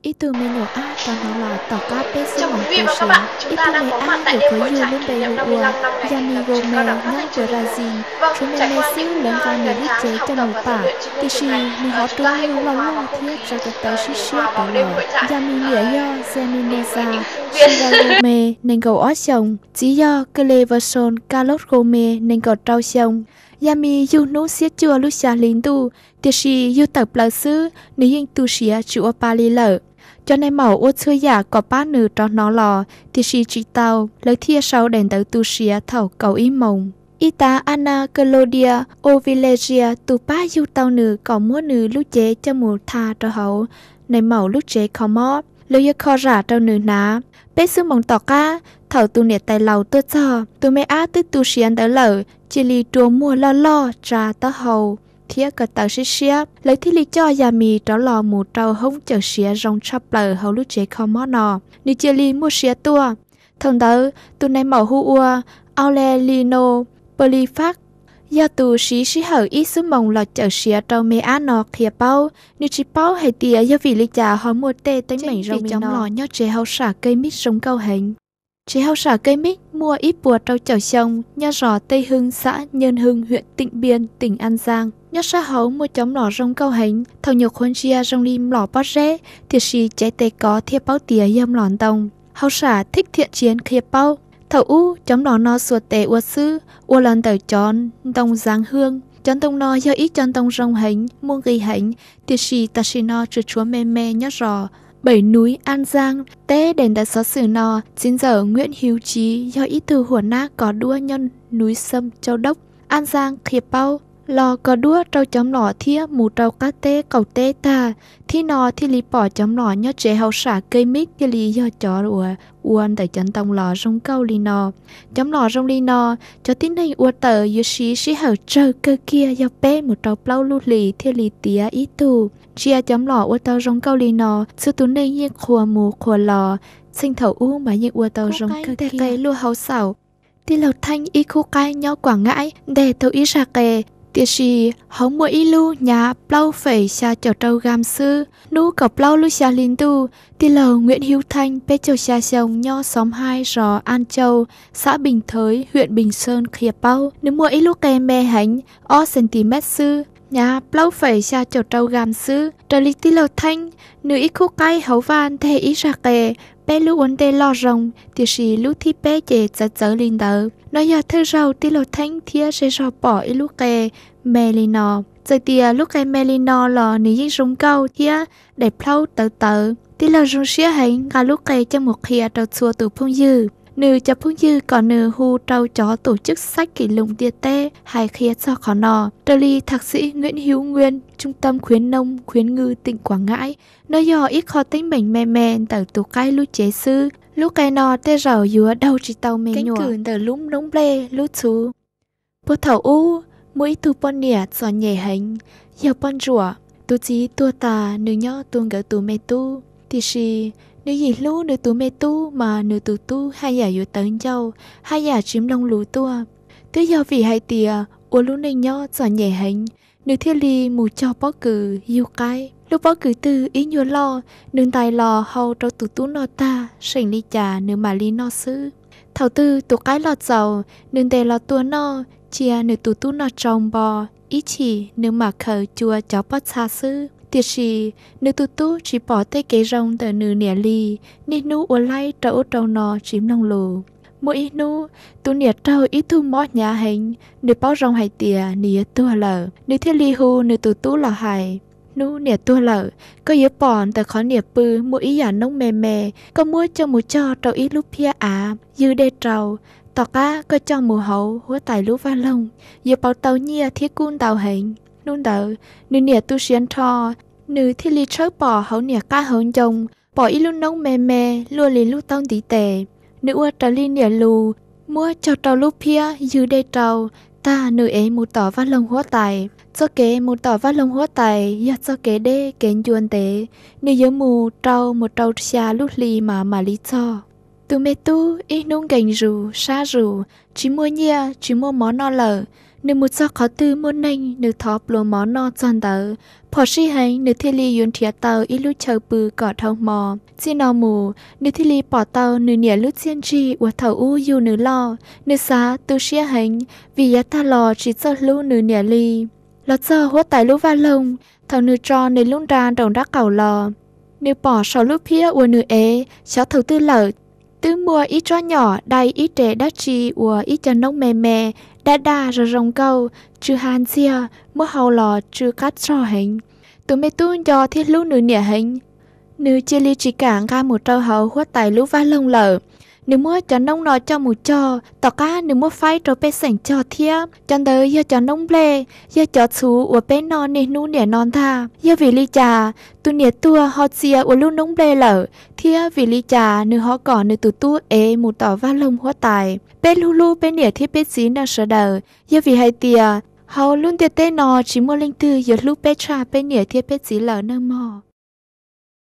Ib tug me nyuam ab rov hnov los tom qab peb xub moos tu siav. Ib tug me ab yuam khav yug lub npe hu ua Yami Gomez nyob Brazil. Tshuav me me xwb lawv nqa nws lub tsev coj mus pam, tiam sis nws hov rau loj loj thiab tsa ko taw siab siab rov los. Yami niam yog Zeminoza Shira Gomez nees nkaum ob xyoos, txiv yog Cleverson Carlos Gomez nees nkaum rau xyoo. Yami yug hnub xiab cuaj lub xya hli ntuj, tiam sis yug tawm plaws xwb nws yeej tu siav tsis ua pa li lawm. Cov nais maum ua txhua yam kom pab nws rov hnov los, tiam sis tsis tau, lawv thiaj sau daim ntawv tu siav thaum kaum ib moos. Ib tav Ana Claudia Ovilegia tus pab yug tau nws kom muab nws lub cev coj mus tha rau hauv nais maum lub tsev kho mob, lawv yuav kho zam rau nws hnav. Peb xub moos tom qab, thaum tus niam tais laus tuaj txog, tus me ab twb tu siav ntawd lawm, cia li rua muag loj loj, tsa taub hau thiab ko taw siab siab. Lawv thiaj li coj Yami rov los mus rau hoob cawm siav zoo tshaj plaws hauv lub tsev kho mob no, nws cia li muaj siav tuaj. Thaum ntawd tus nais maum hu ua Aurelino Polifak, yog tus siv sij hawm ib xub moos los cawm siav rau me ab no qhia paub. Nws tsis paub hais tias yog vim li cas ho muaj tej teeb meem zoo li no. Cov mlom nyob tsev hauj sam Kemik zoo nkauj heev. Tsev hauj sam Kemik muaj ib puas rau caum xyoo, nyob zos Tij Hwj, xab Nyaj Hwj, hiam Tij Npiaj, tim Ab Ntxaaj. Nyob sab hauv muaj cov mlom zoo nkauj heev, thaum nyuam qhuav ntsia zoo li mlom pob zeb, tiam sis cev tes kov thiaj paub tias yog mlom ntoo. Hauj sam Thib Thiam Tsiav qhia paub, thaum ub cov mlom no xuas tes ua xwb, ua los ntawm cov ntoo Zaav Hwj. Cov ntoo no yog ib co ntoo zoo heev, muaj nqis heev, tiam sis tam sim no tsuas tshuav me me nyob zos Bảy Núi, An Giang. Teb daim ntawv xov xwm no, txiv ntxawm Nguyễn Hữu Trí yog ib tug huam nab kos duab nyob Núi Sâm, Châu Đốc, An Giang qhia paub, los kos duab rau cov mlom thiab mus rau qab teb qaum teb tag, thib no thiaj li pom cov mlom nyob tsev hauj sam Kemik thiaj li yog cov uas ua ntawm cov ntoo los zoo nkauj li no. Cov mlom zoo li no, cov tib neeg ua tawm yuav siv sij hawm tsawg kawg kiag yog peb mus rau plaub lub hlis thiaj li tiav ib tug. Ntsia cov mlom ua tau zoo nkauj li no, txhua tus neeg yeej qhuas mus qhuas los, txheej thaum ub mas yeej ua tau zoo kawg kiag. Qe luaj hauv xaum. Tij laug Theeb ib khub qaib nyob Quảng Ngãi nteg tau ib zaj qe, tiam sis hauv muaj ib lub hnyav plaub feem xya caum rau gram xwb. Hnub kaum plaub lub xya hli ntuj, tij laug Nguyễn Hữu Thanh peb caug xya xyoo nyob xóm Hai, zos An Châu, xã Bình Thới, huyện Bình Sơn qhia paub, nws muaj ib lub qe me heev, ob centimet xwb, hnyav plaub feem xya caum rau gram xwb. Raws li tij laug Theeb, nws ib khub qaib hauv vaj nteg ib zaj qe, peb lub ua ntej loj zoo, tiam sis lub thib peb ces txawv txawv li ntawd. No yog thawj zaug tij laug Theeb thiab zej zog pom ib lub qe me li no. Txawm tias lub qe me li no los nws yeej zoo nkauj thiab daim plhaub tawv tawv. Tij laug zoo siab heev nqa lub qe coj mus qhia rau txhua tus phooj ywg. Nws cov phooj ywg kom nws hu rau cov tổ chức sách kỷ lục ntiaj teb hais qhia txog qhov no. Raws li thạc sĩ Nguyễn Hữu Nguyên, Trung tâm khuyến nông, khuyến ngư tỉnh Quảng Ngãi, no yog ib qho teeb meem me me ntawm tus qaib lub cev xwb. Lub qe no tej zaum yuav daug tsis tau me nyuam. Keeb kwm ntawm lub noob nplej lub txhuv. Puag thaum ub, muaj ib tug poj niam txom nyem heev, yog poj ntsuam. Tus txiv tuag tas, nws nyob tu nkawd tus me tub. Tiam sis, nws yim hlub nws tus me tub mas nws tus tub haj yam yuav tawv ncauj, haj yam tsis mloog lus tuaj. Twb yog vim hais tias ua lub neej nyob txom nyem heev, nws thiaj li mus cog pob kws yug qaib. Lub pob kws twg ib nyuag loj, nws ntais los hau rau tus tub noj tag, seem li cas nws mam li noj xwb. Thaum twg tus qaib loj txaus, nws ntes los tua noj, cia nws tus tub noj tsau npo, ib chim nws mam khaws cua cov pob txha xwb. Tiam sis, nws tus tub tsis pom tej kev zoo ntawm nws niam li, niaj hnub ua laib rau ub rau no tsis mloog lus. Muaj ib hnub, tus niam raug ib tug mob hnyav heev, nws paub zoo hais tias nws yuav tuag lawm, nws thiaj li hu nws tus tub los hais, hnub niam tuag lawm, koj yuav pom ntawm qhov niam pw muaj ib yam noob me me, koj muab coj mus cog rau ib lub phiab av, ywg dej rau, tom qab koj coj mus hauv huab tais lub vaj loog, yuav pauv tau nyiaj thiab kub ntau heev. Hnub ntawd, nws niam tu siav nrho, nws thiaj li tshawb pom hauv niam qab hauv ncoo, pom ib lub noob me me luaj li lub taub ntiv tes. Nws ua raws li niam lus, muab cog rau lub phiab, ywg dej rau, tag nws ev mus tom vaj loog huab tais. Txoj kev mus tom vaj loog huab tais yog txoj kev deb kev ncua ntev, nws yuav mus rau mus rau xya lub hli mas mam li txog. Tus me tub ib hnub nkees zus sab zus, tsis muaj nyiaj tsis muaj mov noj lawm, Nws mus txog qhov twg muaj neeg, nws thov pluas mov noj txog ntawd. Phom sij heev, nws thiaj li yuav nrhiav tau ib lub chaw pw kom dhau hmo. Txij no mus, nws thiaj li pom tau nws niam lub txiaj ntsig uas thaum ub yug nws loj. Nws xav tu siab heev, vim yav tag los tsis txawj hlub nws niam li. Los txog huab tais lub vaj loog, thaum nws tso nws lub nra nraum nraub qaum los, nws pom saum lub phiab uas nws ev xyov thaum twg lawm, twb muaj ib tsob nyom dai ib res dab tsi uas ib co noob me me, daj daj zoo zoo nkauj, tsw ha ntxiag, muab hau los tsw qab tsog heev. Tus me tub nco thiab hlub nws niam heev, nws cia li tsis kam nqa mus rau hauv huab tais lub vaj loog lawm. Nws muab cov noob no coj mus cog, tom qab nws muab faib rau pej xeem cog thiab. Cov ntawd yog cov noob nplej, yog cov txhuv uas peb noj niaj hnub niam no ntag. Yog vim li cas tus niam tuag ho txia ua lub noob nplej lawm, thiab vim li cas nws ho kom nws tus tub ev mus tom vaj loog huab tais? Peb hlub hlub peb niam thiab peb txiv nawb sawv daws, yog vim hais tias hauv lub ntiaj teb no tsis muaj leej twg yuav hlub peb tshaj peb niam thiab peb txiv lawm nawb mog.